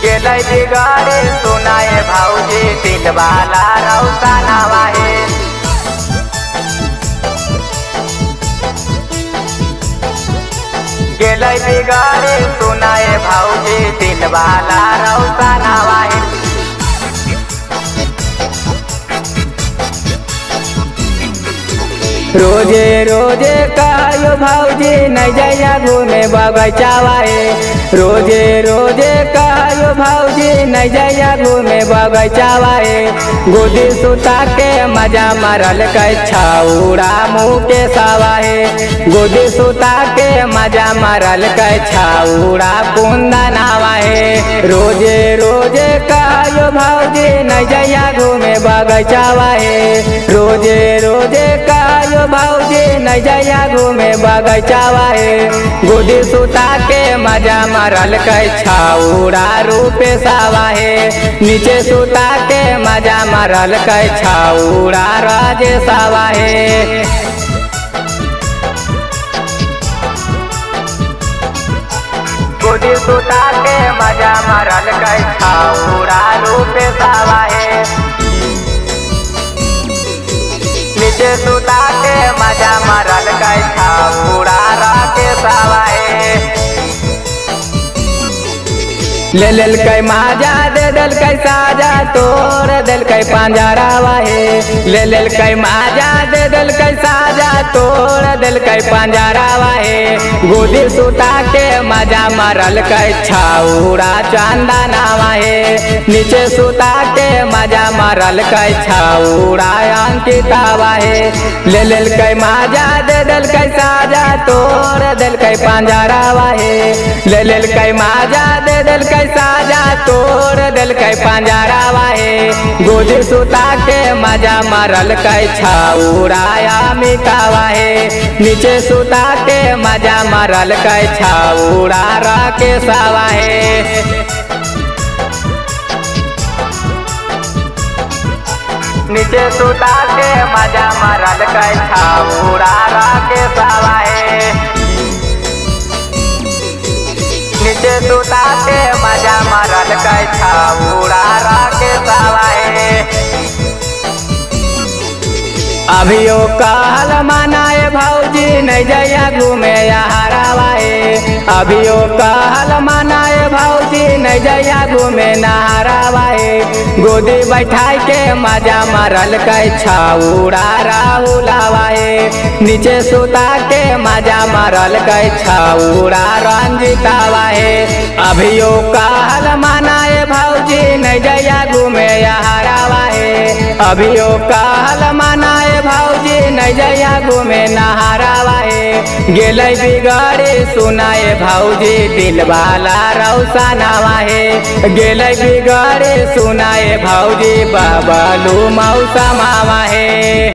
गेलै बिगाड़े सुनाए भाऊजी दिलवाला रौसानावा हे। गेलै बिगाड़े सुनाए भाऊजी दिलवाला रौसानावा हे। रोजे रोजे कहो भाऊजी नहीं जाइया घूमे बगैचावा हे। रोजे रोजे कहो भाऊजी नहीं जाइया घूमे बगैचावा हे। गोदी सुता के मजा मारल कै छाउरा मुँह के सावा हे। गोदी सुता के मजा मारल कै छाउरा कुंदनावा हे। रोजे रोजे कहो भाऊजी नहीं जाइया घूमे बगैचावा हे। रोजे रोजे कहो भाऊजी नहीं जाइया घूमे बगैचावा हे। गोदी सुता के मजा मारल कै छाउरा रूपे सावा हे। नीचे सुता के मजा मारल कै छाउरा राजेशावा हे। गोदी सुता के मजा मारल कै छाउरा रूपे सावा हे। नीचे सुता के मजा मारल कै छाउरा राकेशावा हे। ले लेलकै माजा दे देलकै साजा तोड़ देलकै पंजरावा हे। ले लेलकै माजा दे देलकै साजा तोड़ देलकै पंजरावा हे। गोदी सुता के मजा मारलकै छाउरा चंदनावा हे। नीचे सुता के मजा मारलकै छाउरा अंकितावा हे। ले लेलकै माजा दे देलकै साजा तोड़ देलकै पंजरावा हे। ले लेलकै माजा दे देलकै साजा तोड़ देलकै पंजरावा हे। गोदी सुता के मजा मारलकै छाउरा अमितावा हे। नीचे सुता के मजा मारलकै छाउरा राकेशावा हे। नीचे सुता के मजा मारलकै छाउरा राकेशावा हे। नीचे सुता के मजा मारलकै छाउरा राकेशावा हे। अभियो कहल मनाए भाऊजी नहीं जाइया घूमे हरावा हे। अभियो कहल मनाए भाऊजी नहीं जाइया घूमे नहरावा हे। गोदी बैठाई के मजा मारलकै छाउरा राहुलावा हे। नीचे सुता के मजा मारलकै छाउरा रंजितावा हे। अभियो कहल मनाए भाऊजी नहीं जाइया घूमे हरावा हे। अभियो कहल मनाए भाऊजी नहीं जाइया घूमे नहरावा हे। गेलै बिगाड़े सुनाए भाऊजी दिलवाला रौसानावा हे। गेलै बिगाड़े सुनाए भाऊजी बाबलू मौसा मावा हे।